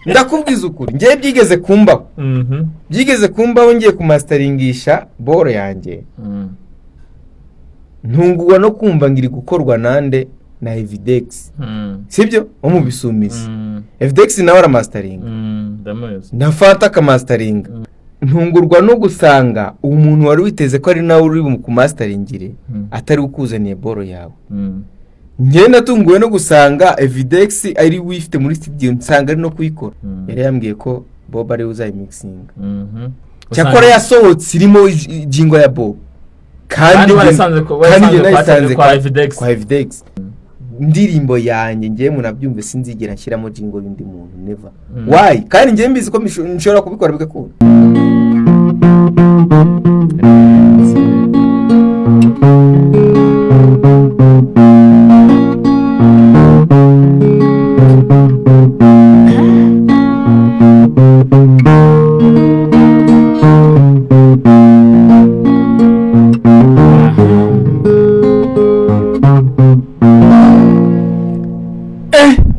Ndakubwiza ukuri, ngewe byigeze kumbaho. Byigeze kumbaho ngiye kumasitaringisha boro yanjye, ntungurwa no kumva ngo iri gukorwa nande? Na Evidex, sibyo? Wo mu Bisumizi. Evidex nawe aramasitaringa. Ndamuzi. Na Fanta akamasitaringa. Ntungurwa no gusanga uwo muntu wari witeze ko ari nawe uri kumasitaringire atari ukuzaniye boro yawe. Njyewe natunguwe no gusanga Evidex ari wifite muri studio, nsanga ari no kuyikora. Yari yambwiye ko Bob ariwe uzayimixinga. Cyakora yasohotse irimo jingle ya Bob. Kandi warasanze ko- Kandi njye warasanze kwa- nayisanze kwa Evidex. Kwa Evidex. Indirimbo yanjye ngewe munabyumve, sinzigera nshyiramo jingle y'undi muntu, never. Why? Kandi ngewe mbizi ko nshobora kubikora bigakunda.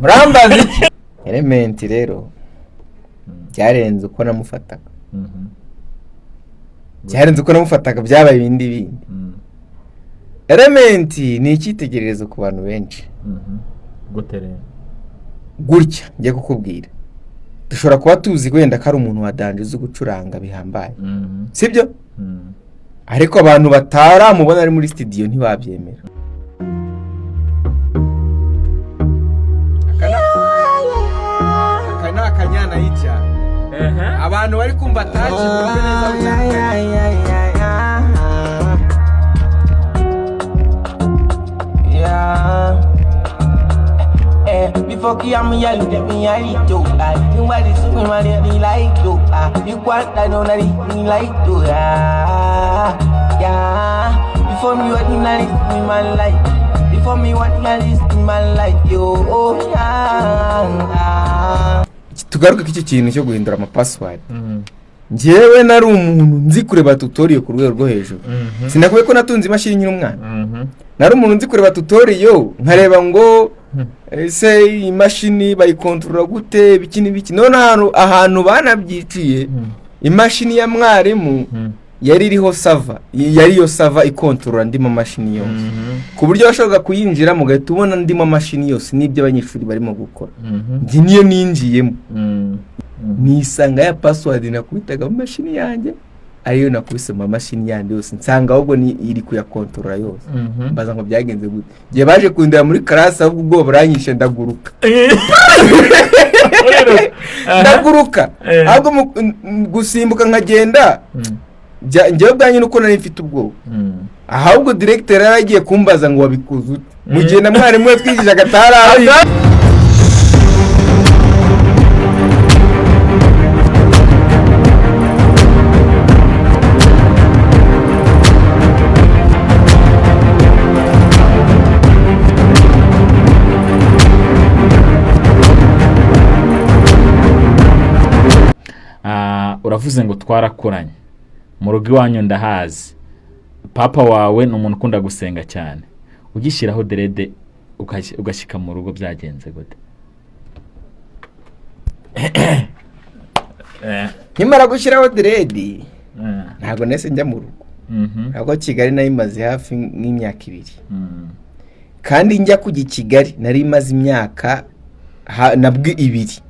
Murambaza iki? Element rero byarenze uko namufataga. Byarenze uko namufataga, byabaye ibindi bindi. Element ni icyitegererezo ku bantu benshi. Gute rero? Gutya, njye kukubwira, dushobora kuba tuzi wenda ko ari umuntu wa danger, uzi gucuranga bihambaye, sibyo? Ariko abantu bataramubona ari muri studio ntibabyemera. Aka ni akanyana yica abantu bari kumva taci bumve neza bitandukanye. Yeah. Before Kiyam ya look at me, I to I you what is me my me like to ah you want I don't know me like to yeah before me what me like me man like before me what me is my life yo oh yeah. Tugaruke ku iki kintu cyo guhindura amapassword. Njyewe nari umuntu nzi kureba tutorial ku rwego rwo hejuru. Sinakubwiye ko natunze imashini nkiri umwana? Nari umuntu nzi kureba tutorial, nkareba ngo ese iyi mashini bayikontorora gute, ibiki n'ibiki. None ahantu banabyiciye, imashini ya mwarimu yari iriho server, yari iyo server ikontorora andi mamashini yose, ku buryo washoboraga kuyinjiramo ugahita ubona andi mamashini yose n'ibyo abanyeshuri barimo gukora. Njye niyo ninjiyemo, nisanga ya password nakubitaga mu mashini yanjye ariyo nakubise mu mamashini yandi yose, nsanga ahubwo ni iri kuyakontorora yose. Mbaza ngo byagenze gute? Igihe baje kundeba muri class, ahubwo ubwoba buranyishe, ndaguruka, ndaguruka. Ahubwo gusimbuka nkagenda, njyewe ubwanjye nuko nari mfite ubwoba. Ahubwo directeur yari agiye kumbaza ngo wabikoze ute, mu gihe na mwarimu we twigishaga atari. Ah, uravuze ngo twarakuranye mu rugo iwanyu, ndahazi. Papa wawe ni umuntu ukunda gusenga cyane. Ugishyiraho dread ugashyika mu rugo, byagenze gute? Nkimara gushyiraho dread, ntabwo nahise njya mu rugo. Ntabwo Kigali nayimaze hafi nk'imyaka 2. Kandi njya kujya i Kigali nari imaze imyaka nabwo 2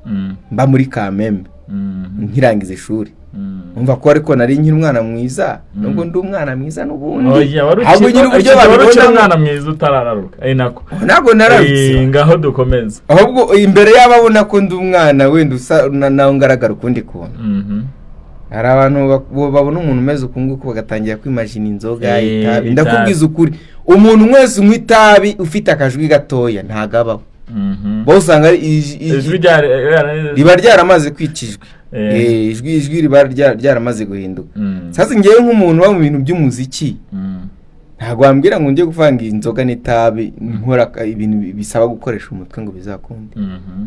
mba muri Kamembe nkirangiza ishuri. Umva ko ariko nari nkiri umwana mwiza, nubwo ndi umwana mwiza n'ubundi. Oya, wari Ahubwo nyine uburyo wari ukiri babibonamo. umwana mwiza utarararuka, ari nako. Ntabwo nararutse. Ngaho dukomeze. Ahubwo imbere y'ababona ko ndi umwana wenda usa nawe ngaragara ukundi kuntu. Hari abantu babona umuntu umeze uku nguku bagatangira kwimajina inzoga, itabi. Itabi. Ndakubwiza ukuri, umuntu wese unywa itabi ufite akajwi gatoya ntago abaho. Bo usanga ari Ijwi riba ryaramaze kwica ijwi. Ijwi riba ryaramaze guhinduka. Sasa ngewe nk'umuntu uba mu bintu by'umuziki, ntabwo wambwira ngo njye kuvanga inzoga n'itabi nkora ibintu bisaba gukoresha umutwe ngo bizakunde.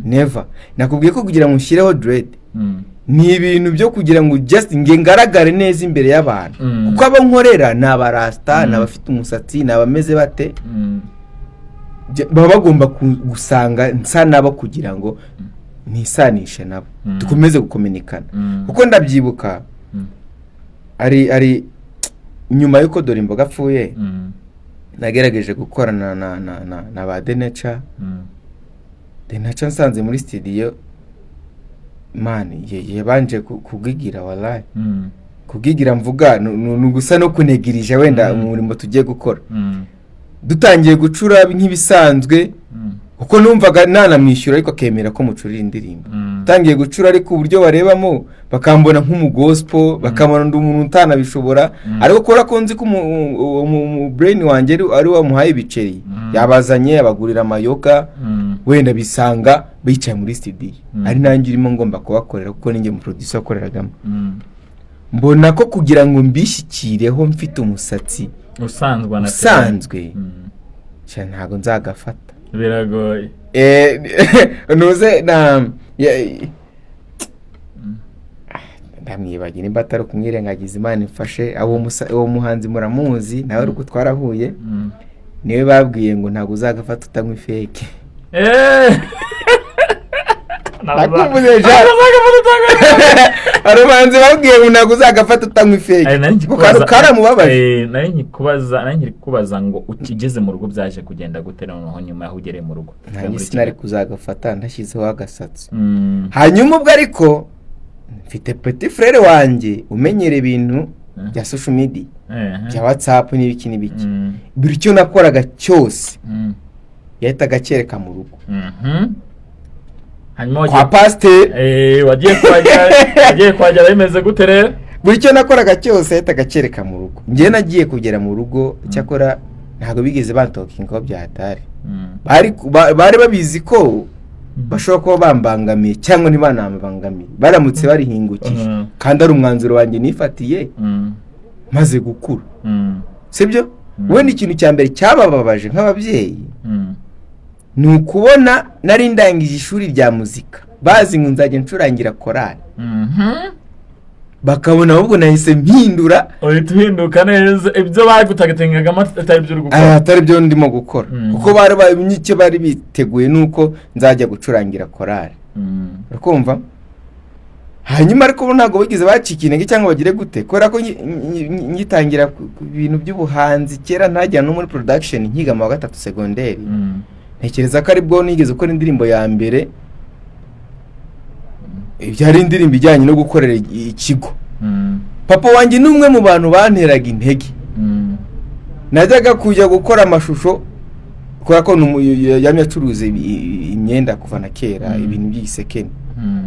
Never. Nakubwiye ko kugira ngo nshyireho dread ni ibintu byo kugira ngo just nge ngaragare neza imbere y'abantu, kuko abo nkorera ni abarasta, ni abafite umusatsi, ni abameze bate, baba bagomba gusanga nsa nabo kugira ngo Nisanishe nabo, dukomeze gukominikana, kuko ndabyibuka ari nyuma y'uko Dore Imboga apfuye, nagerageje gukorana na ba Deneca. Deneca nsanze muri studio, man, yabanje kugigira, wallahi. Kugigira mvuga ni ugusa no kunegirija wenda umurimo tugiye gukora. Dutangiye gucura nk'ibisanzwe, kuko numvaga nanamwishyura ariko akemera ko mucurira indirimbo. Utangiye gucura, ariko uburyo barebamo bakambona nk'umugospo, bakambona undi umuntu utanabishobora. Ariko kubera ko nzi ko brain wanjye ari wamuhaye ibiceri, yabazanye abagurira amayoga, wenda bisanga bicaye muri studio, ari nanjye urimo ngomba kubakorera, kuko ninjye mu producer wakoreragamo. Mbona ko kugira ngo mbishyikireho mfite umusatsi usanzwe na usanzwe, sha, ntabwo nzagafata. Biragoye. Ntuze na ndamwibagira, nimba atari ukumwirengagiza, Imana imfashe. Uwo muhanzi muramuzi nawe, ariko twarahuye, niwe babwiye ngo ntabwo uzagafata utanywa ifeke. Nakuvuze Jean. Hari umuhanzi babwiye ngo ntabwo uzagafata utanywa ifeke. Nari Kuko karamubabaje. Nari nkiri kubaza ngo ukigeze mu rugo byaje kugenda gute noneho, nyuma yaho ugereye mu rugo? Nanjye sinari kuzagafata ndashyizeho agasatsi. Hanyuma ubwo ariko mfite petit frère wanjye umenyera ibintu bya social media, bya WhatsApp n'ibiki n'ibiki. Buri cyo nakoraga cyose yahitaga acyereka mu rugo Hanyuma kwa pasiteri. Wagiye kuhagera bimeze gute rero? Buri cyo nakoraga cyose yahitaga acyereka mu rugo. Njyewe nagiye kugera mu rugo, cyakora ntabwo bigeze bantokingaho bya hatari. Bari babizi ko bashobora kuba bambangamiye cyangwa ntibanambangamiye baramutse barihingukije, kandi ari umwanzuro wanjye nifatiye maze gukura, sibyo? Wenda ikintu cya mbere cyabababaje nk'ababyeyi ni ukubona nari ndangije ishuri rya muzika, bazi ngo nzajya ncurangira korali, bakabona ahubwo nahise mpindura. Uhita uhinduka neza, ibyo bagutagatengagamo atari byo uri gukora. Atari byo ndimo gukora, kuko bari icyo bari biteguye ni uko nzajya gucurangira korali. Urakumva? Hanyuma ariko bo ntabwo bigeze bacika intege cyangwa bagire gute, kubera ko ngitangira ku bintu by'ubuhanzi kera, ntajya no muri production, nkiga mu wa gatatu segonderi. Ntekereza ko aribwo nigeze gukora indirimbo ya mbere, byari indirimbo ijyanye no gukorera ikigo. Papa wanjye ni umwe mu bantu banteraga intege. Najyaga kujya gukora amashusho, kubera ko yamye acuruza imyenda kuva na kera, ibintu by'igisekeni,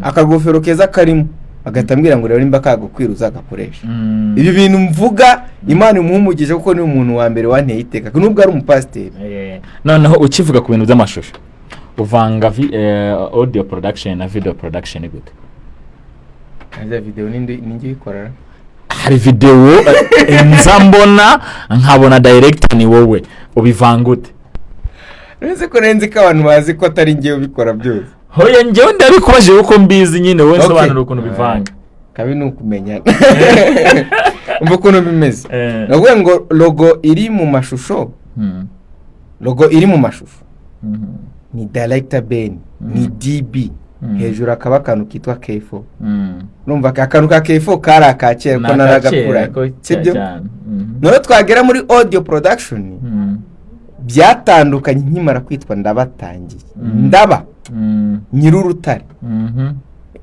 akagofero keza karimo, agahita ambwira ngo rero nimba kagukwira uzagakoresha. Ibi bintu mvuga, Imana imuha kuko ni umuntu wa mbere wanteye iteka nubwo ari umupasiteri. Noneho ukivuga ku bintu by'amashusho, uvanga audio production na video production gute? Harya video ninde uyikorera? Hari video nza mbona, nkabona director ni wowe. Ubivanga ute? Uretse ko nzi ko abantu bazi ko atari njyewe ubikora byose. Hoya, njyewe ndabikubajije kuko mbizi nyine. Wowe Okay. nsobanura ukuntu ubivanga. Kabi ni ukumenya. Umva ukuntu bimeze. Ni ukuvuga ngo logo iri mu mashusho, logo iri mu mashusho ni Director Ben, ni DB. Hejuru hakaba akantu kitwa K4. Urumva aka kantu ka K4 kari aka kera, ko Ni akakera, naragakuranye, ko sibyo? cyane. Noneho twagera muri audio production, byatandukanye nkimara kwitwa Ndabatangiye. Ndaba Nyir'urutare.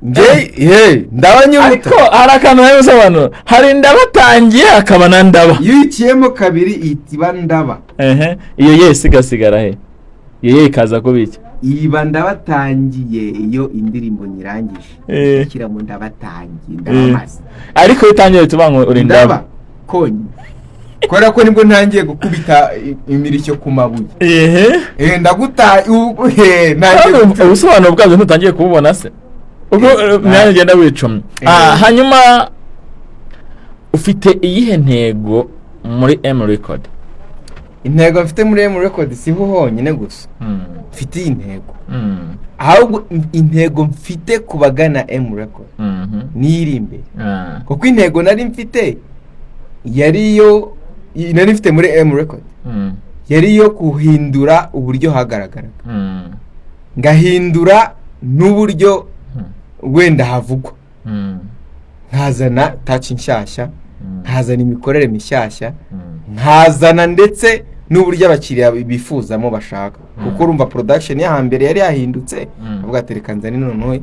Nge he ndaba Ariko Nyir'urutare. hari akantu nawe usobanura, hari Ndabatangiye, hakaba na Ndaba. Iyo uyiciyemo kabiri ihita iba Ndaba. Ehe, iyo yesi igasigara he? Iyo ye ikaza kuba iki? Iba Ndabatangiye iyo indirimbo nyirangije, shyiramo Ndabatangiye, ndabamaze. Ariko iyo utangiye tuba ngo uri Ndaba Ndaba. Konyine, kubera ko nibwo ntangiye gukubita imirishyo ku mabuye. Ndaguta ntangiye Hano ubusobanuro bwabyo ntutangiye kububona se ubwo umwanya ugenda wicumye? Hanyuma ufite iyihe ntego muri M Record? Intego mfite muri M Record, siho honyine gusa mfite iyi ntego, ahubwo intego mfite ku bagana M Record niyo iri imbere, kuko intego nari mfite yari iyo nari mfite muri M Record, yari iyo guhindura uburyo hagaragaraga, ngahindura n'uburyo Wenda havugwa, nkazana touch nshyashya, nkazana imikorere mishyashya, nkazana ndetse n'uburyo abakiriya bifuzamo bashaka, kuko urumva production yo hambere yari yahindutse. Avuga ati: "Reka nzane noneho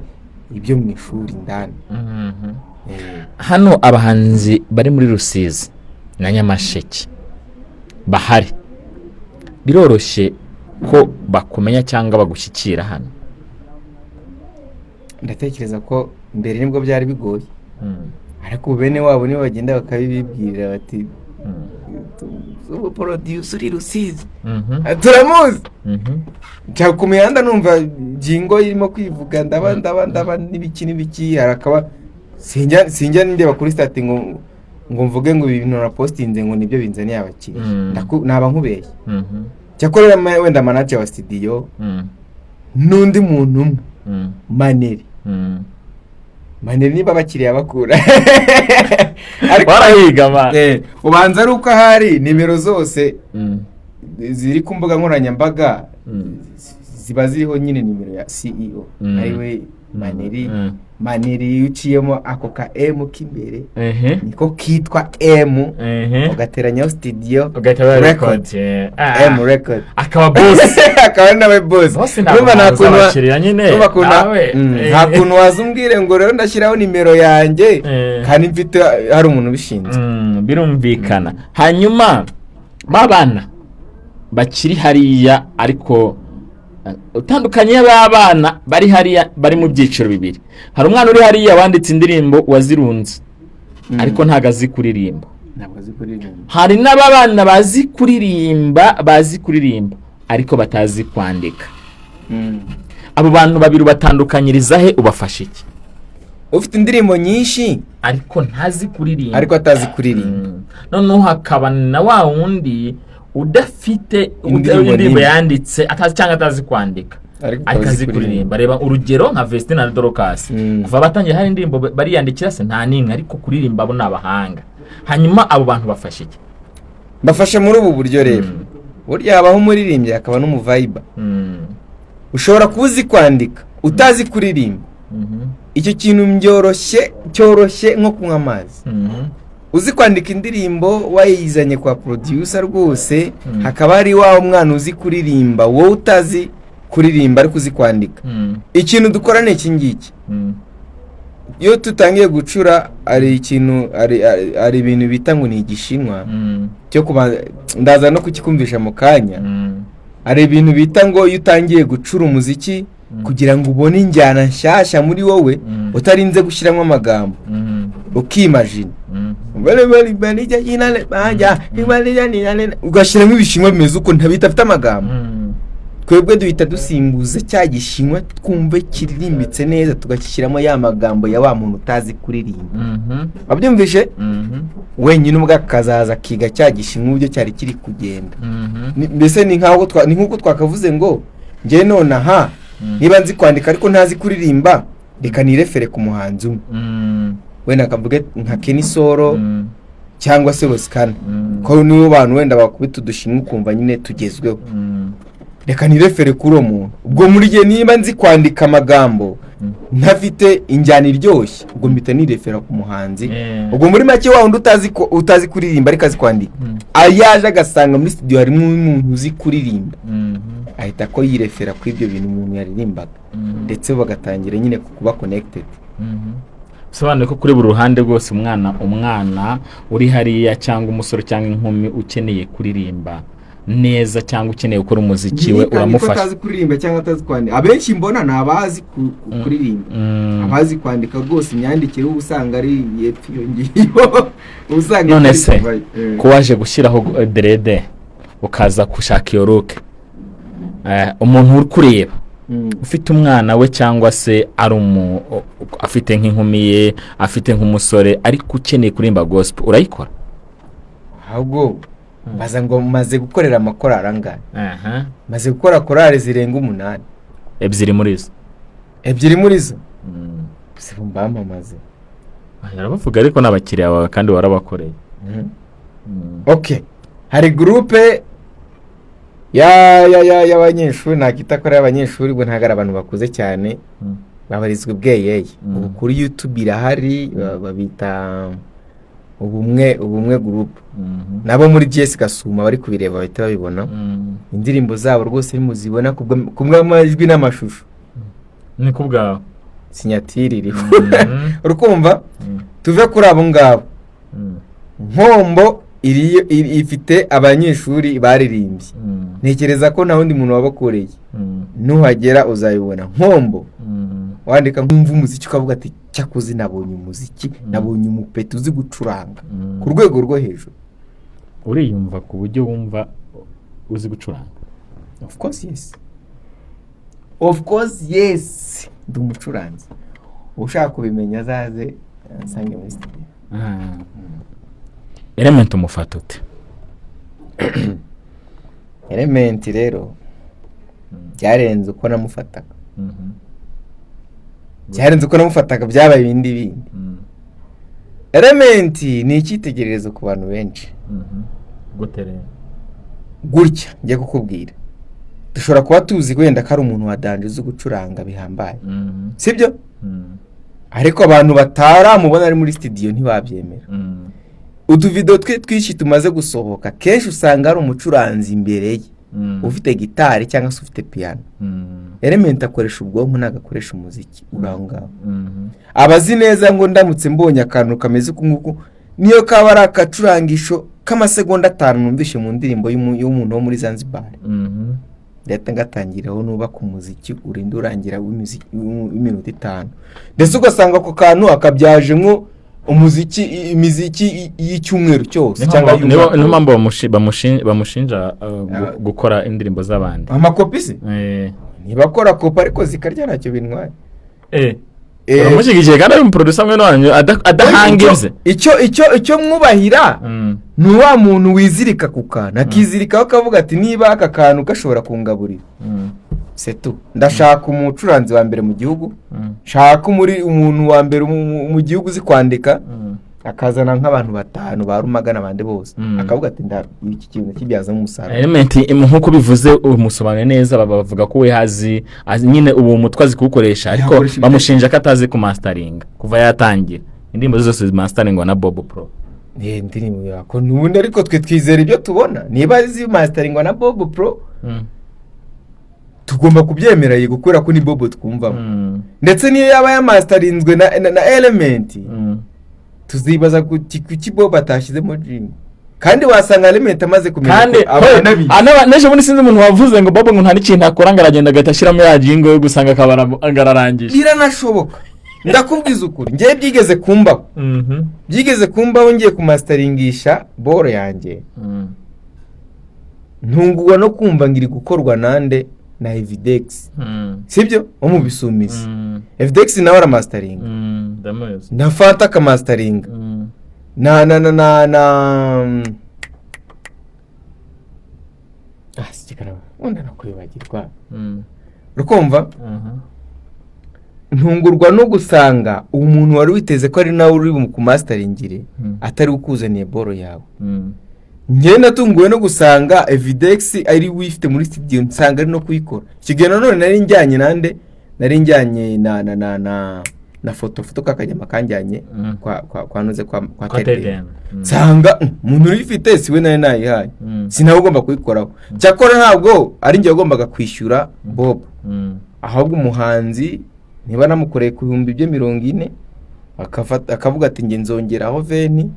ibyo mu ishuri indani." Hano abahanzi bari muri Rusizi na Nyamasheke bahari, biroroshye ko bakumenya cyangwa bagushyikira hano? Ndatekereza ko mbere nibwo byari bigoye, ariko ubu bene wabo nibo bagenda bakabibibwirira bati: "Ubu producer uri Rusizi turamuzi." Njya ku mihanda numva jingo irimo kwivuga, ndaba ndaba ndaba n'ibiki n'ibiki, harakaba sinjya ndeba kuri status ngo mvuge ngo ibi bintu napostinze ngo nibyo binzaniye abakiriya. Naba nkubeshye. Cyakora wenda manager wa studio n'undi muntu umwe, Maneri. Maneri niba abakiriya bakura. Ariko Warahiga ma. Ubanza ari uko ahari nimero zose ziri ku mbuga nkoranyambaga ziba ziriho nyine nimero ya CEO, ariwe Maneri. Maneri, iyo uciyemo ako ka M k'imbere, niko kitwa M, ugateranyaho studio ugahita ba record. Record. M Record. Akaba boss. Akaba ari nawe boss. Boss ntabwo Urumva nta wabuza kuntu abakiriya nyine, urumva kuntu nawe. Nta kuntu waza umbwire ngo rero ndashyiraho nimero yanjye kandi mfite hari umuntu ubishinzwe. Birumvikana. Hanyuma ba bana bakiri hariya, ariko utandukanye b'abana bari hariya bari mu byiciro bibiri. Hari umwana uri hariya wanditse indirimbo wazirunze, ariko ntabwo azi kuririmba. Ntabwo azi kuririmba. Hari n'ababana bazi kuririmba ariko batazi kwandika. Abo bantu babiri ubatandukanyiriza he? Ubafasha iki? Ufite indirimbo nyinshi ariko ntazi kuririmba, ariko atazi kuririmba. Noneho hakaba na wa wundi udafite indirimbo indirimbo n'imwe yanditse atazi cyangwa atazi kwandika, ariko ariko azi kuririmba. Reba urugero nka Vestine na Dorcas. Kuva batangiye hari indirimbo bariyandikira se? Nta n'imwe. Ariko kuririmba bo ni abahanga. Hanyuma abo bantu bafasha iki? Bafashe muri ubu buryo rero: burya habaho umuririmbyi hakaba n'umuvayiba. Ushobora kuba uzi kwandika utazi kuririmba. Icyo kintu byoroshye, cyoroshye nko kunywa amazi. Uzi kwandika indirimbo wayizanye kwa producer rwose, hakaba hari wa mwana uzi kuririmba, wowe utazi kuririmba ariko uzi kwandika. Ikintu dukora ni iki ngiki: iyo tutangiye gucura, hari ikintu hari ibintu bita ngo ni igishinwa cyo kubanza, ndaza no kukikumvisha mu kanya. Hari ibintu bita ngo iyo utangiye gucura umuziki, kugira ngo ubone injyana nshyashya muri wowe, utarinze gushyiramo amagambo, ukimajina ugashyiramo ibishinwa bimeze uko bidafite amagambo. Twebwe duhita dusimbuza cya gishinwa twumve kiririmbitse neza, tugashyiramo ya magambo ya wa muntu utazi kuririmba. Wabyumvishe? Wenyine ubwo akazaza akiga cya gishinwa uburyo cyari kiri kugenda. Mbese ni nk'uko twakavuze ngo njye nonaha niba nzi kwandika ariko ntazi kuririmba, reka nirefere ku muhanzi umwe, wenda akavuge nka Kenny Solo cyangwa se Ross Kana, ko nibo bantu wenda bakubita udushinwa ukumva nyine tugezweho. Reka nirefere kuri uwo muntu. Ubwo muri gihe niba nzi kwandika amagambo ntafite injyana iryoshye, ubwo mpita nirefera ku muhanzi. Ubwo muri make, wa wundi utazi kuririmba ariko azi kwandika, yaje agasanga muri studio harimo umuntu uzi kuririmba, ahita ko yirefera kuri ibyo bintu umuntu yaririmbaga, ndetse bagatangira nyine kuba connected. Bisobanuye ko kuri buri ruhande rwose, umwana uri hariya cyangwa umusore cyangwa inkumi ukeneye kuririmba neza cyangwa ukeneye gukora umuziki we, Ntiyikane ko uramufasha. atazi kuririmba cyangwa atazi kwandika. Abenshi mbona ni abazi kuririmba. Abazi kwandika rwose, imyandikire uba usanga ari yepfo iyo ngiyo, uba usanga None itari se kuvayo. Ko waje gushyiraho dread, ukaza gushaka iyo look, umuntu uri kureba ufite umwana we cyangwa se ari afite nk'inkumi ye, afite nk'umusore ariko ukeneye kuririmba gospel, urayikora? Ahubwo baza ngo maze gukorera amakorari angahe? Maze gukora korari zirenga 8. Ebyiri muri zo. Ebyiri muri zo si mbamamaze. Barabavuga, ariko ni abakiriya bawe kandi warabakoreye. Okay, hari groupe ya ya ya y'abanyeshuri, nakita ko ari abanyeshuri, ubwo ntabwo ari abantu bakuze cyane. Babarizwa Bweyeye. Ubu kuri YouTube irahari, babita Ubumwe Group. Nabo muri GS Gasuma bari kubireba bahita babibona. Indirimbo zabo rwose nimuzibona kubw'amajwi n'amashusho, Ni ku bwawe. Signature iriho, urukumva. Tuve kuri abo ngabo. Nkombo ifite abanyeshuri baririmbye. Ntekereza ko nta wundi muntu wabakoreye. Nuhagera uzabibona. Nkombo, wandika nkumva umuziki ukavuga ati: "Cyakoze nabonye umuziki, nabonye umupeti uzi gucuranga ku rwego rwo hejuru." Uriyumva ku buryo wumva uzi gucuranga? Of course yes, of course yes, ndi umucuranzi. Ushaka kubimenya azaze ansange muri studio. Element umufata ute? Element rero byarenze uko namufataga, byarenze uko namufataga, byabaye ibindi bindi. Element ni icyitegererezo ku bantu benshi. Gute rero? Gutya, njye kukubwira, dushobora kuba tuzi wenda ko ari umuntu wa danger uzi gucuranga bihambaye, sibyo? Ariko abantu bataramubona ari muri studio ntibabyemera. Utuvido twe twinshi tumaze gusohoka, kenshi usanga hari umucuranzi imbere ye ufite gitari cyangwa se ufite piyano. Element akoresha ubwonko, ntabwo akoresha umuziki uri aho ngaho. Aba azi neza ngo ndamutse mbonye akantu kameze uku nguku, niyo kaba ari akacurangisho k'amasegonda 5 numvishe mu ndirimbo y'umuntu wo muri Zanzibar, ndahita ngatangiraho nubaka umuziki urinda urangira w'iminota 5, ndetse ugasanga ako kantu akabyajemo umuziki, imiziki y'icyumweru cyose cyangwa Niyo y'umwaka. Niyo mpamvu bamushinja gukora indirimbo z'abandi. Amakopi se? Eh. Ntibakora kopi, ariko zikarya, ntacyo bintwaye. Uramushyigikiye kandi ari umuproducer mwene wanyu adahanga ibye. Icyo mwubahira ni wa muntu wizirika ku kantu, akizirikaho akavuga ati: "Niba aka kantu gashobora kungaburira, setu ndashaka umucuranzi wa mbere mu gihugu, nshaka umuntu wa mbere mu gihugu uzi kwandika," akazana nk'abantu batanu ba Rumagana, abandi bose, akavuga ati: "Iki kintu kibyazamo umusaruro." Element, nk'uko bivuze, umusobanuye neza. Bavuga ko we azi nyine uwo mutwe, azi kuwukoresha, ariko Yakoresha. bamushinja ko atazi kumastaringa. Kuva yatangira, indirimbo ze zose zimastaringwa na Bob Pro. Indirimbo yako nubundi, ariko twe twizera ibyo tubona. Niba zimastaringwa na Bob Pro, tugomba kubyemera, yego, kubera ko ni Bob twumvamo. Ndetse niyo yaba yamastarinzwe na Element, tuzibaza kuki Bob atashyizemo jingle, kandi wasanga Element amaze kumenya Kandi ko abana abizi. N'ejo bundi sinzi umuntu wavuze ngo Bob ngo nta n'ikintu akora, ngo aragenda agahita ashyiramo ya jingle yo gusanga akaba ngo ararangije. Biranashoboka, ndakubwiza ukuri, ngewe byigeze kumbaho, byigeze kumbaho ngiye kumastaringisha boro yanjye, ntungurwa no kumva ngo iri gukorwa nande? Na Evidex, sibyo? Wo mu Bisumizi. Evidex nawe aramastaringa, Ndamuzi. na Fanta akamastaringa, na sikikaraba wenda nakwibagirwa, urukumva. Ntungurwa no gusanga uwo muntu wari witeze ko ari nawe uri kumastaringire atari ukuzaniye boro yawe. Njyewe natunguwe no gusanga Evidex ari wifite muri studio, nsanga ari no kuyikora. Icyo gihe nanone nari njyanye nande? Nari njyanye na foto kakanyama kanjyanye kwa nuze kwa Kwa Tedem. Tedem. Nsanga umuntu uyifite si we nari nayihaye, si nawe ugomba kuyikoraho. Cyakora ntabwo ari njye wagombaga kwishyura Bob, ahubwo umuhanzi niba namukoreye ku bihumbi bye 40, akafata akavuga ati: "Njye nzongeraho 20,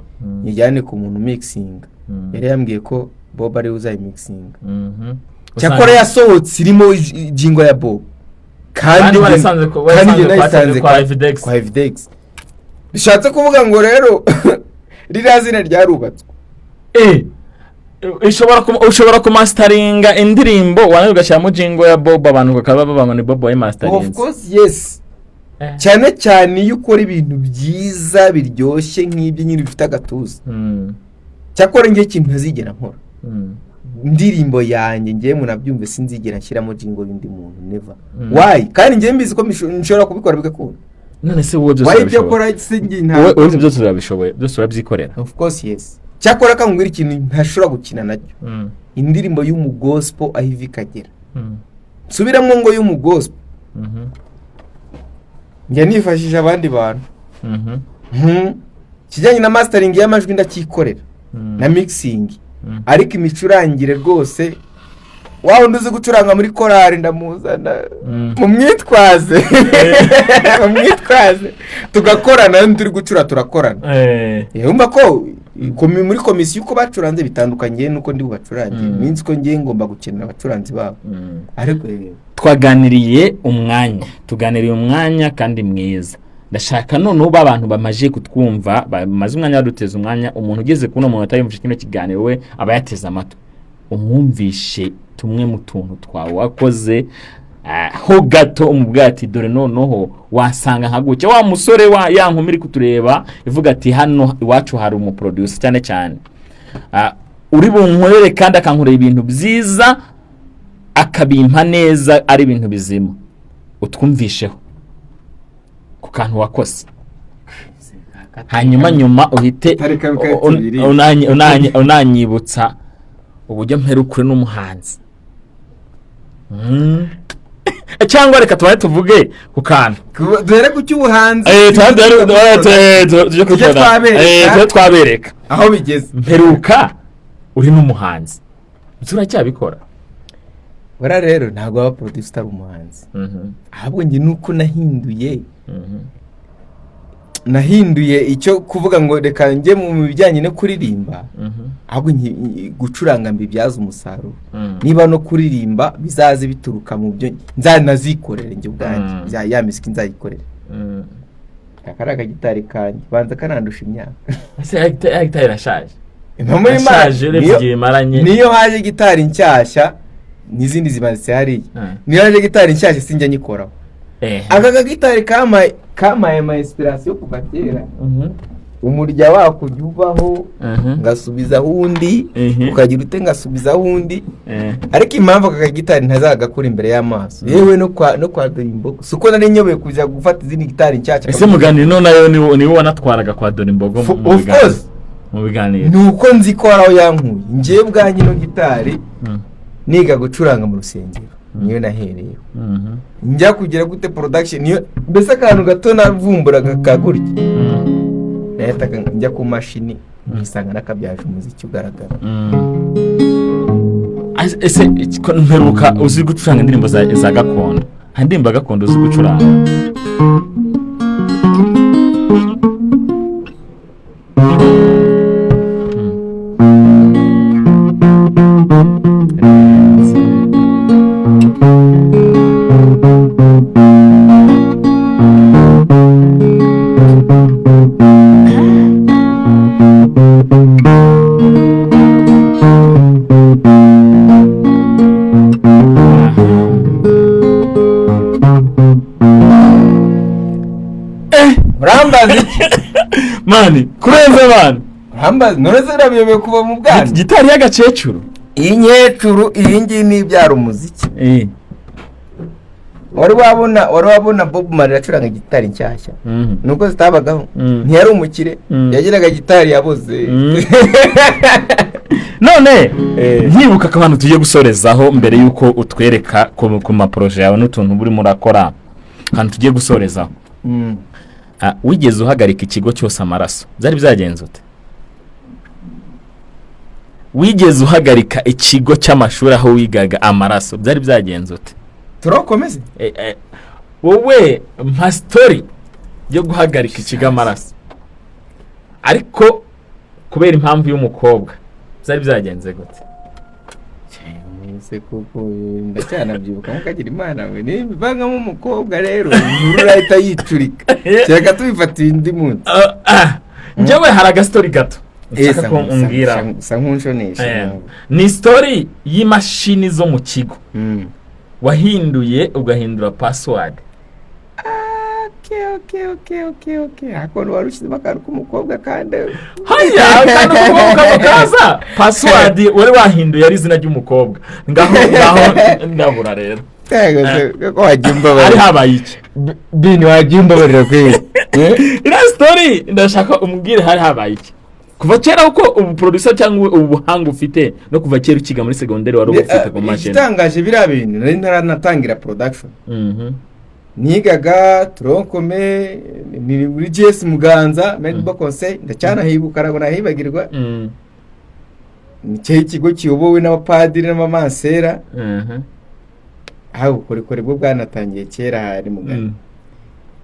nyijyane ku muntu mixinga." Yari yambwiye ko Bob ariwe uzayimixinga. Cyakora yasohotse irimo jingle ya Bob. Kandi Kandi njye warasanze nayisanze kwa Evidex. Kwa Evidex. Bishatse kuvuga ngo rero ririya zina ryarubatswe. Ushobora kumastaringa indirimbo warangiza ugashyiramo jingle ya Bob, abantu bakaba bavuga ngo ni Bob Of wayimastarinze. course yes. Cyane cyane iyo ukora ibintu byiza biryoshye nk'ibyo nyine bifite agatuza. Cyakora njye ikintu ntazigera nkora, indirimbo yanjye ngewe munabyumve, sinzigera nshyiramo jingle y'undi muntu, never. Why? Kandi ngewe mbizi ko nshobora kubikora bigakunda. None se wowe byose Why ibyo urabishoboye? akora se njye Wowe ntabwo. byose urabishoboye, byose urabyikorera? Of course yes. Cyakora akangubwira ikintu ntashobora gukina nacyo: indirimbo y'umugospo aho iva ikagera, nsubiramo ngo y'umugospo. Njya nifashisha abandi bantu. Ikijyanye na mastering y'amajwi ndacyikorera na mixing, ariko imicurangire rwose, wa wundi uzi gucuranga muri korari ndamuzana, mumwitwaze, mumwitwaze, tugakorana. Iyo turi gucura turakorana. Urumva ko muri komisiyo uko bacuranze bitandukanye n'uko ndi bubacurange. Minsi ko ngiye ngomba gukenera abacuranzi babo, ariko Twaganiriye umwanya, tuganiriye umwanya kandi mwiza. Ndashaka noneho ba bantu bamaze kutwumva, bamaze umwanya baduteza umwanya, umuntu ugeze kuri uno muntu atayumvishe kino kiganiro, we aba yateze amatwi, umwumvishe tumwe mu tuntu twawe wakoze, ho gato, umubwira ati: "Dore noneho wasanga nka gutya." Wa musore wa ya nkumi iri kutureba ivuga ati: "Hano iwacu hari umuproducer cyane cyane, uri bunkorere kandi akankorera ibintu byiza, akabimpa neza, ari ibintu bizima." Utwumvisheho ku kantu wakoze, hanyuma nyuma uhite Tareka bikaba tubiri. Unanyibutsa uburyo mperukure n'umuhanzi. Cyangwa reka tubaye tuvuge ku kantu. Duhere ku cy'ubuhanzi. Tujye kuri Tujye twabereka. Tujye twabereka aho bigeze. Mperuka uri n'umuhanzi, ese uracyabikora? Buriya rero ntabwo waba producer utari umuhanzi. Ahubwo njye nuko nahinduye, nahinduye icyo kuvuga ngo reka njye mu bijyanye no kuririmba, ahubwo gucuranga mbibyaza umusaruro. Niba no kuririmba bizaze bituruka mu byo nzanazikorere njye ubwanjye. Ya miziki nzayikorere. Aka ari akagitari kanjye, banza kanandusha imyaka. Ese ya gitari irashaje? Impamvu y'Imana, Irashaje urebye igihe imaranye. Niyo haje gitari nshyashya n'izindi zimanitse hariya, niyo haje gitari nshyashya sinjya nyikoraho. Aka kagitari kamaye ama inspiration kuva kera. Umurya wako ujya uvaho, ngasubizaho undi, ukagira ute, ngasubizaho undi. Ariko impamvu aka kagitari ntazagakura imbere y'amaso, yewe no kwa Dorimbogo, si uko nari nyoboye kujya gufata izindi gitari nshyashya. Ese muganiro no nayo niwe wanatwaraga kwa Dorimbogo mu Of biganiro? course. Mu biganiro. Ni uko nzi ko hari aho yankuye. Njyewe ubwanjye ino gitari, niga gucuranga mu rusengero niyo nahereyeho. Njya kugira gute production niyo, mbese akantu gato navumburaga kagurya, nahitaga njya ku mashini nkisanga nakabyaje umuziki ugaragara. Ese ko mperuka uzi gucuranga indirimbo za gakondo, hari indirimbo ya gakondo uzi gucuranga? Urambaza iki? Mani, kurenza abantu. Urambaza none se birabiyobewe kuva mu bwana? Gitari y'agakecuru. Iyi nkecuru, iyi ngiyi ni ibyara umuziki. Wari wabona Bob Marley acuranga gitari nshyashya? Nuko zitabagaho. Ntiyari umukire. Yagiraga gitari yabuze. None nkibuka ko abantu tugiye gusorezaho, mbere y'uko utwereka ku maprojets yawe n'utuntu burimo urakora, ahantu tugiye gusorezaho. Wigeze uhagarika ikigo cyose amaraso? Byari byagenze ute? Wigeze uhagarika ikigo cy'amashuri aho wigaga amaraso? Byari byagenze ute? Turakomeze. Wowe mpa story yo guhagarika ikigo amaraso, ariko kubera impamvu y'umukobwa. Byari byagenze gute? Se koko ndacyanabyibuka, nkukagira Imana we, nibivangamo umukobwa rero inkuru urahita yicurika, kereka tubifatiye undi munsi. Njyewe hari agastory gato nshaka ko umbwira. Usa nk'unshonesha. Ni story y'imashini zo mu kigo wahinduye, ugahindura password. Okay, akuntu wari ushyizemo akantu k'umukobwa kandi. Haya, akantu k'umukobwa kaza, password wari wahinduye ari izina ry'umukobwa. Ngaho ngaho ndabura rero. Yego se, ko wagiye Hari umbabarira. Habaye iki? Bini, wagiye umbabarira kweli. Iriya story ndashaka umbwire, hari habaye iki? Kuva kera, uko ubu producer cyangwa ubu buhanga ufite, no kuva kera ukiga muri segonderi wari ubufite ku mashini. Igitangaje, biriya bintu nari ntaranatangira production. Nigaga tronc commun, ni muri GS Muganza, Maître de Conseil, ndacyanahibuka, ntabwo nahibagirwa. Ni cyo ikigo kiyobowe n'abapadiri n'abamansera. Aho ubukorikori bwo bwanatangiye kera hari mugani.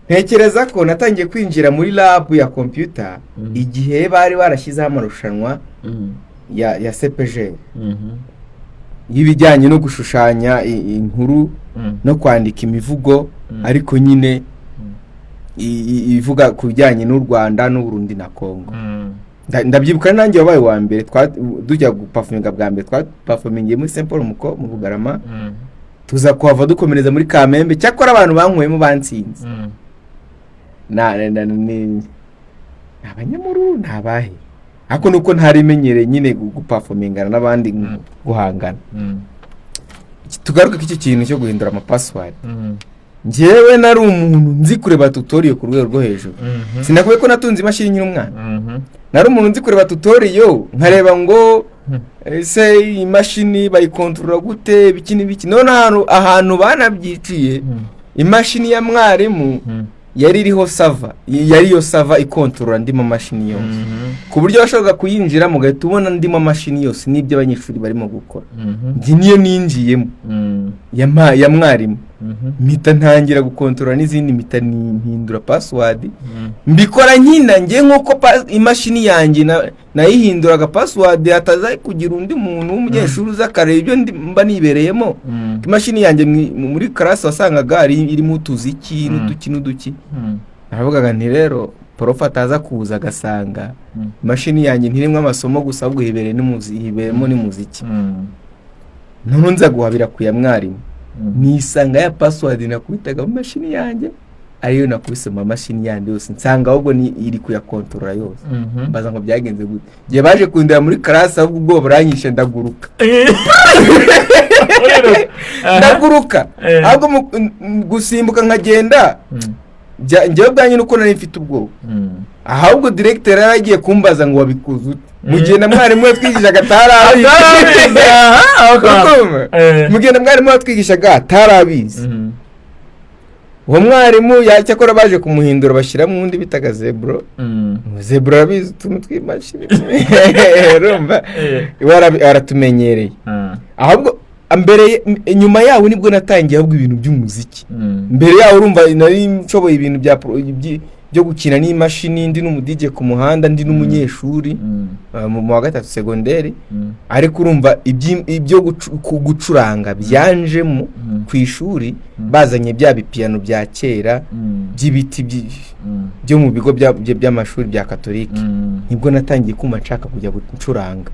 Ntekereza ko natangiye kwinjira muri lab ya computer igihe bari barashyizeho amarushanwa ya CPG y'ibijyanye no gushushanya inkuru no kwandika imivugo, ariko nyine ivuga ku bijyanye n'u Rwanda n'Uburundi na Congo. Ndabyibuka nanjye wabaye uwa mbere. Tujya guperforminga bwa mbere, twaperformingiye muri Saint Paul Muko mu Bugarama, tuza kuhava dukomereza muri Kamembe. Cyakora abantu banyweyemo bansinze na ni abanyamuru, ni abahe, ariko nuko ntarimenyereye nyine guperformingana n'abandi, guhangana. Tugaruke ku iki kintu cyo guhindura amapassword. Njyewe nari umuntu nzi kureba tutorial ku rwego rwo hejuru. Sinakubwiye ko natunze imashini nkiri umwana? Nari umuntu nzi kureba tutorial, nkareba ngo ese imashini bayikontorora gute, ibiki n'ibiki. None ahantu banabyiciye, imashini ya mwarimu yari iriho server, yari iyo server ikontorora andi mamashini yose, ku buryo washoboraga kuyinjiramo ugahita ubona andi mamashini yose n'ibyo abanyeshuri barimo gukora. Njye niyo ninjiyemo ya mwarimu, mpita ntangira gukontorora n'izindi, mpita mpindura password. Mbikora nkina njye, nk'uko imashini yanjye nayihinduraga password, hataza kugira undi muntu w'umunyeshuri uza akareba ibyo mba nibereyemo. Imashini yanjye muri classe wasangaga irimo utuziki n'uduki n'uduki. Naravugaga nti rero prof ataza kuza agasanga imashini yanjye ntirimo amasomo gusa, ahubwo hibereyemo n'umuziki. Noneho nza guhabira ku ya mwarimu, nisanga ya password nakubitaga mu mashini yanjye ariyo nakubise mu mamashini yandi yose, nsanga ahubwo ni iri kuyakontorora yose. Mbaza ngo byagenze gute? Igihe baje kundeba muri classe, ahubwo ubwoba buranyishe, ndaguruka, ndaguruka. Ahubwo gusimbuka nkagenda, njyewe ubwanjye nuko nari mfite ubwoba. Ahubwo directeur yari agiye kumbaza ngo wabikuze ute, mu gihe na mwarimu watwigishaga atarabizi. Urukumva? Mu gihe na mwarimu watwigishaga atarabizi. Uwo mwarimu cyakora baje kumuhindura, bashyiramo undi bitaga Zebro. Zebro arabizi utuntu tw'imashini, urumva? We aratumenyereye. Ahubwo mbere, nyuma yaho nibwo natangiye ahubwo ibintu by'umuziki. Mbere yaho urumva nari nshoboye ibintu byo gukina n'imashini, ndi n'umuDJ ku muhanda, ndi n'umunyeshuri mu wa gatatu segonderi. Ariko urumva ibyo gucuranga byanjemo ku ishuri, bazanye bya bipiyano bya kera by'ibiti byo mu bigo by'amashuri bya katolike. Nibwo natangiye kumva nshaka kujya gucuranga,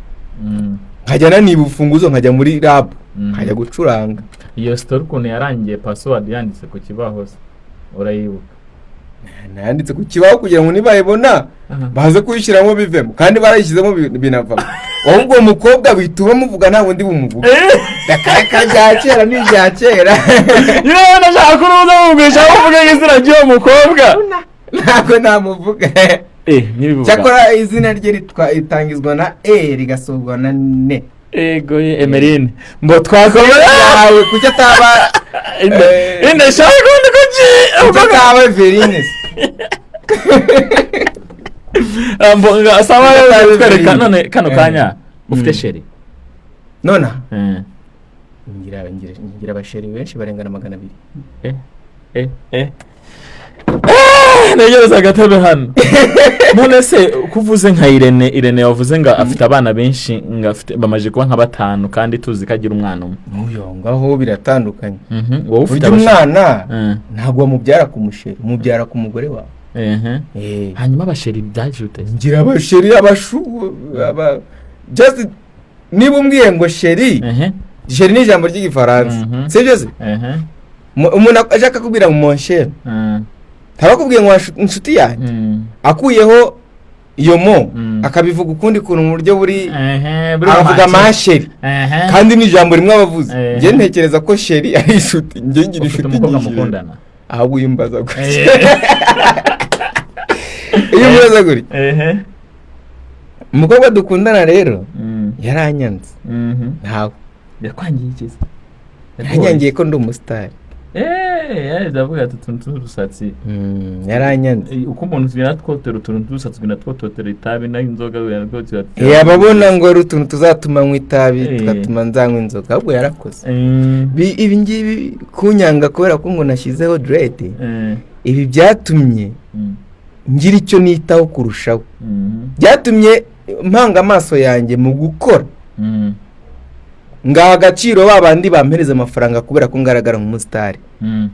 nkajya naniba urufunguzo nkajya muri lab, nkajya gucuranga. Iyo story ukuntu yarangiye, password yanditse ku kibaho se urayibuka? Nayanditse ku kibaho kugira ngo nibayibona baze kuyishyiramo bivemo, kandi barayishyizemo binavamo. Ahubwo uwo mukobwa bituma muvuga, ntabwo ndi bumuvuge. Reka, bya kera ni ibya kera. Yewe, ndashaka ko uruza wumvisha aho uvuga izina ry'uwo mukobwa. Ntabwo namuvuga. Ntibivuga. Cyakora izina rye ritangizwa na E, rigasorwa na N. Ego ye, Emeline, mbo twakomeza. Yawe kuki ataba Inde shaka kundi kuki? Kuki ataba Everine se? Saba Ataba twereka Everine. none kano kanya ufite chéri? Nona ngira abachéri benshi barengana 200. Ntegereza agatebe hano. None se ko uvuze nka Irene, Irene wavuze ngo afite abana benshi, ngo afite bamaze kuba nka batanu, kandi tuzi ko agira umwana umwe? N'uyu ngaho biratandukanye. Wowe ufite Burya umwana ntabwo wamubyara ku muchéri, umubyara ku mugore wawe. Hanyuma abachéri byaje ute? Ngira abachéri, abachou, just niba umbwiye ngo chéri, chéri ni ijambo ry'igifaransa, sibyo se? Umuntu ashaka akubwira ngo mon cher, ntaba akubwiye ngo inshuti yanjye. Akuyeho iyo mon, akabivuga ukundi kuntu mu buryo buri Buri aravuga make. Ma chérie, kandi ni ijambo rimwe abavuze. Njye ntekereza ko chéri ari inshuti. Njye ngira Ufite inshuti umukobwa nyinshi. mukundana? Ahubwo iyo umbaza gutya, iyo umbaza gutya, umukobwa dukundana rero yaranyanze. Ntawe. Yakwangiye iki se? Yaranyangiye ko ndi umusitari. Yarebye avuga ati utuntu tw'udusatsi. Yaranyanze. Uko umuntu tugenda twotera utuntu tw'udusatsi, tugenda twototera itabi n'inzoga, tugenda twotera. Ababona ngo ari utuntu tuzatuma nywa itabi, tugatuma nzanywa inzoga, ahubwo yarakoze. Ibi ngibi kunyanga kubera ko ngo nashyizeho dread, ibi byatumye ngira icyo nitaho kurushaho. Byatumye mpanga amaso yanjye mu gukora, ngaha agaciro ba bandi bampereza amafaranga kubera ko ngaragara nk'umusitari,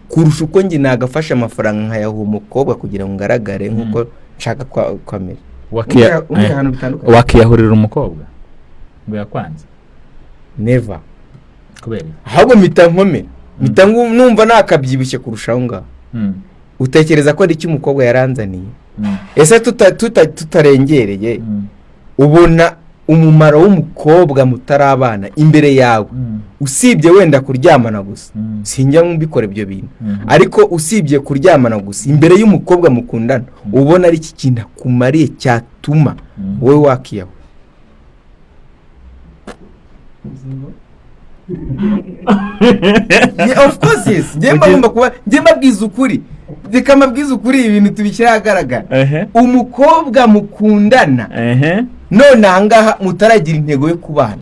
kurusha uko njye nagafashe amafaranga nkayaha umukobwa kugira ngo ngaragare nk'uko nshaka kwamera. Umwe ahantu bitandukanye. Wakiyahurira umukobwa ngo yakwanze? Never. Kubera iki? Ahubwo mpita nkomera, mpita numva nakabyibushye kurushaho ngaho. Utekereza ko ari icyo umukobwa yaranzaniye? Ese tutarengereye, ubona umumaro w'umukobwa mutarabana imbere yawe, usibye wenda kuryamana gusa? Sinjya mbikora ibyo bintu, ariko usibye kuryamana gusa, imbere y'umukobwa mukundana, ubona ari iki kintu akumariye cyatuma wowe wakiyahura? Yeah, of course yes. Njye mba ngomba kuba njye mbabwiza ukuri. Reka mbabwize ukuri, ibintu tubishyire ahagaragara. Umukobwa mukundana none ahangaha mutaragira intego yo kubana,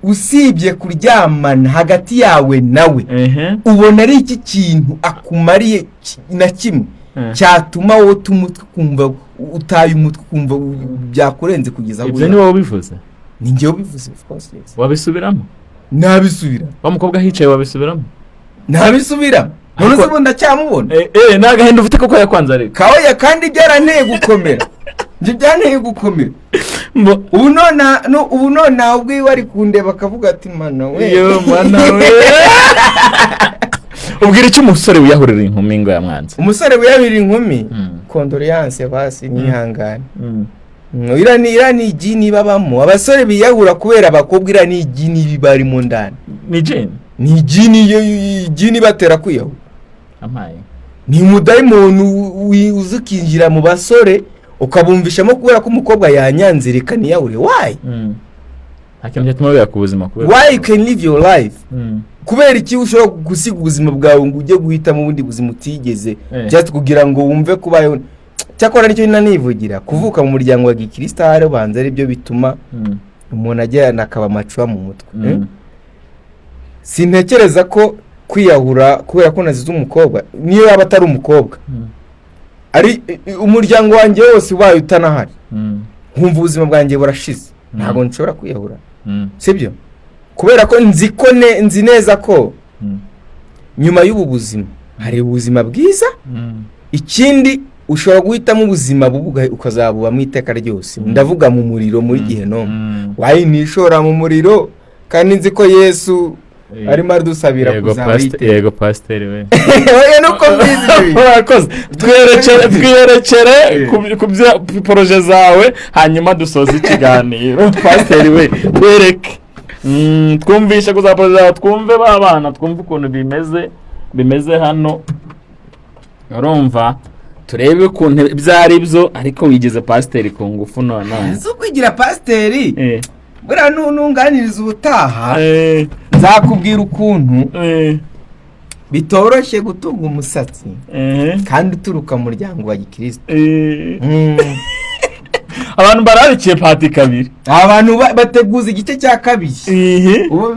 usibye kuryamana hagati yawe nawe, ubona ari iki kintu akumariye na kimwe cyatuma wowe uta umutwe, ukumva utaye umutwe, ukumva byakurenze kugeza aho Ibyo uri? Ni wowe ubivuze? Ni njyewe ubivuze, of course yes. Wabisubiramo? Nabisubira. Wa mukobwa hicaye, wabisubiramo? Nabisubira. None se ubu ndacyamubona? Ni agahinda ufite kuko yakwanze, ariko Kaoya, kandi byaranteye gukomera, ibyo byanteye gukomera. Ubu none no, ubu none ubwo iwe ari kundeba akavuga ati: "Mana we." Yo mana we! Ubwira icyo umusore wiyahurira inkumi ngo yamwanze? Umusore wiyahurira inkumi, condoléances, basi nihangane. Iriya ni igini babamo. Abasore biyahura kubera abakobwa, iriya ni igini barimo ndani. Ni jeni? Ni igini, igini batera kwiyahura. Amaye. Ni umudayimoni uza ukinjira mu basore, ukabumvishamo kubera ko umukobwa yanyanze, reka niyahure. Why? Nta kintu cyatuma wibera ku buzima kubera Why you can live your life? Kubera iki ushobora gusiga ubuzima bwawe ngo ujye guhitamo ubundi buzima utigeze, just kugira ngo wumve kubayeho? Cyakora nicyo nanivugira, kuvuka mu muryango wa gikristo ahari ubanza ari byo bituma umuntu agirana akaba amacuba mu mutwe. Eh? Sintekereza ko kwiyahura kubera ko nazize umukobwa, niyo yaba atari umukobwa, ari umuryango wanjye wose ubaye utanahari, nkumva ubuzima bwanjye burashize, ntabwo nshobora kwiyahura. Sibyo? Kubera ko nzi ko nzi neza ko nyuma y'ubu buzima hari ubuzima bwiza. Ikindi, ushobora guhitamo ubuzima bubi ukazabubamo iteka ryose. Ndavuga mu muriro, muri gehinomu. Wayi nishora mu muriro kandi nzi ko Yesu arimo aradusabira kuzaba iteka? Yego pasiteri we. Oya, nuko mbizi ibyo bintu. Urakoze. Twerekere, twiyerekere ku bya projets zawe, hanyuma dusoze ikiganiro. Pasiteri we, twereke. Twumvishe ku za projets zawe, twumve ba bana, twumve ukuntu bimeze hano. Urumva, turebe ukuntu ibyo ari byo, ariko wigize pasiteri ku ngufu none. Si ukwigira pasiteri. Buriya nunganiriza ubutaha, nzakubwira ukuntu bitoroshye gutunga umusatsi kandi uturuka mu muryango wa gikristo. Abantu bararikiye part 2. Abantu bateguza igice cya kabiri. Ubu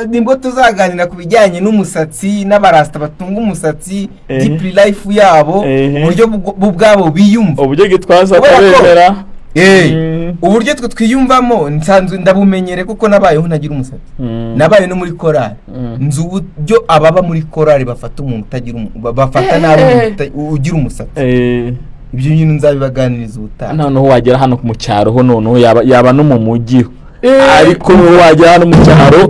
nibwo tuzaganira ku bijyanye n'umusatsi n'abarasita batunga umusatsi, deep life yabo, uburyo bo ubwabo biyumva. Uburyo Gitwaza Kubera ko atabemera. Uburyo twe twiyumvamo nsanzwe ndabumenyere, kuko nabayeho ntagira umusatsi. Nabaye no muri korali. Nzi uburyo ababa muri korali bafata umuntu utagira bafata nabi umuntu ugira umusatsi. Ibyo bintu nzabibaganiriza ubutaha. Noneho wagera hano mu cyaro ho, noneho yaba no mu mujyi, ariko wagera hano mu cyaro,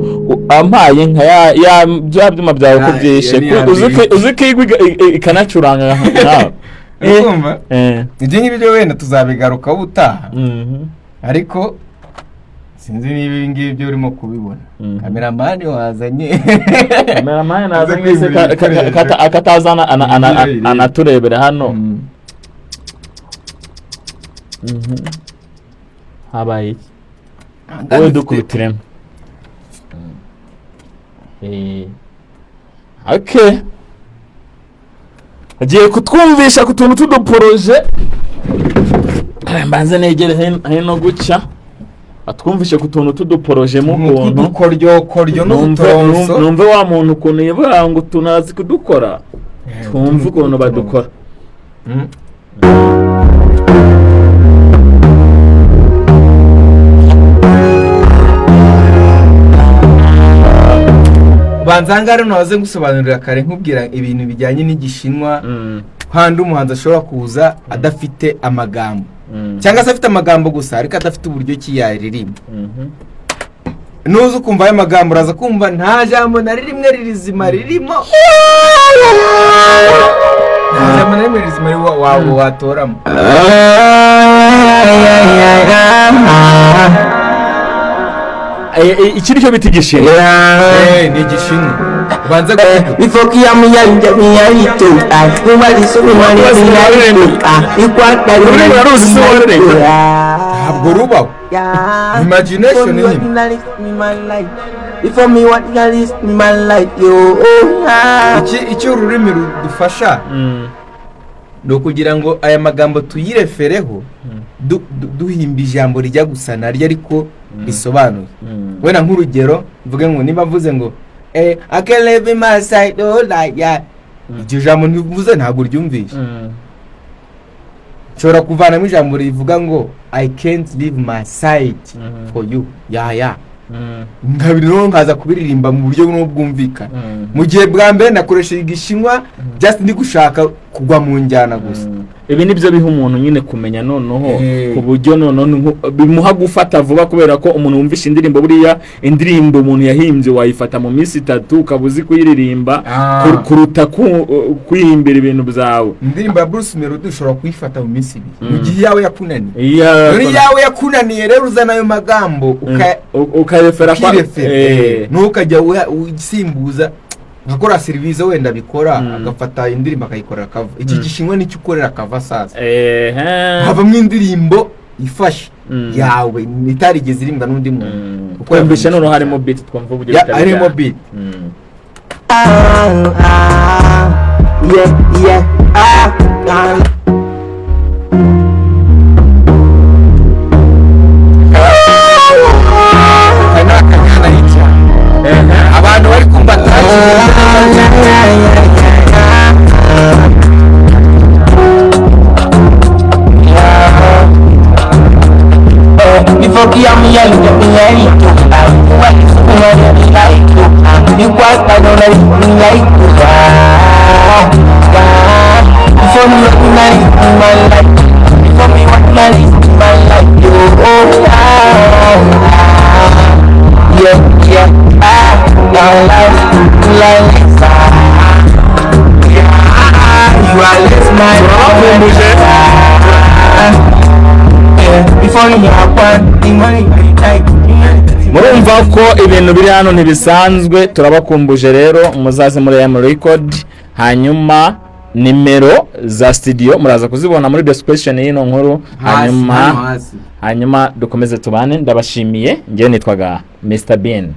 ampaye nka ya bya byuma byawe ko Ah, byishe. iyo ni iya mbere. Uzi ko igwa ikanacuranga nawe. Urumva? Ibyo ngibyo wenda tuzabigarukaho ubutaha, ariko sinzi niba ibi ngibi byo urimo kubibona. Cameraman wazanye. Cameraman naza Aza mwese kwimurira ibikoresho. akatazana Ibyo bireba. anaturebera hano. Habaye iki? Wowe dukubitiremo. Okay. Agiye kutwumvisha ku tuntu tw'uduporoje. Mbanze negere hino gutya, atwumvishe ku tuntu tw'uduporoje mu kuntu udukoryokoryo n'uturonso. Numve wa muntu ukuntu yivuga ngo utuntu arazi kudukora, twumve ukuntu badukora. Banza ahangaha rero nahoze ngusobanurira kare, nkubwira ibintu bijyanye n'Igishinwa, handi umuhanzi ashobora kuza adafite amagambo, cyangwa se afite amagambo gusa ariko adafite uburyo ki yaririmba. Nuza ukumva ayo magambo, uraza kumva nta jambo na rimwe rizima ririmo, nta jambo na rimwe rizima watoramo. Iki nicyo bita Igishinwa. Ni Igishinwa, ubanza guhiga. Before Kiamu ya miyarito, Ururimi uraruzi se wowe rurenge? Ntabwo rubaho. Imagination nyine. Before me what is my life yo oh, ah. Iki icyo ururimi rudufasha ni ukugira ngo aya magambo tuyirefereho, duhimba ijambo rijya gusa naryo ariko risobanuye. Wenda nk'urugero mvuge ngo niba mvuze ngo I can live in my side, oh, like yeah, iryo jambo ntivuze ntabwo ryumvishe. Nshobora kuvanamo ijambo rivuga ngo "I can't leave my side for you", ya nkabiri, noneho nkaza kubiririmba mu buryo bumwe bwumvikana, mu gihe bwa mbere nakoresheje Igishinwa just ndi gushaka kugwa mu njyana gusa. Ibi nibyo biha umuntu nyine kumenya noneho ku buryo noneho bimuha gufata vuba, kubera ko umuntu wumvisha indirimbo, buriya indirimbo umuntu yahimbye wayifata mu minsi 3 ukaba uzi kuyiririmba, kuruta kwihimbira ibintu byawe. Indirimbo ya Bruce Melody ushobora kuyifata mu minsi 2, mu gihe iyawe yakunaniye. Iya. Rero iyawe yakunaniye rero uzana ayo magambo ukayefera kwa ukirefera, ntukajya usimbuza nkakora serivisi wenda bikora, agafata indirimbo akayikorera cover. Iki Gishinwa nicyo ukorera cover sasa, havamo indirimbo ifashe yawe itarigeze irimbwa n'undi muntu. Kuko Twumvishe noneho harimo beat, twumva uburyo Ya, bitari harimo beat. Ah, ah, yeah, yeah, ah, ah. Aka ni akanyana hirya abantu bari kumva touch. Before Kiamu ya miyarito, before me what my life, before me what my life, yo, oh, ah, ah, yeah, yeah, ah, my life, life, ah, yeah, you are less my yeah, before me I want the money, I like. Murumva ko ibintu biri hano ntibisanzwe. Turabakumbuje rero, muzaze muri M Record. Hanyuma nimero za studio muraza kuzibona muri description y'ino nkuru. Hasi, hanyuma hano hasi. Hanyuma dukomeze tubane. Ndabashimiye, ngewe nitwaga Mr Bean.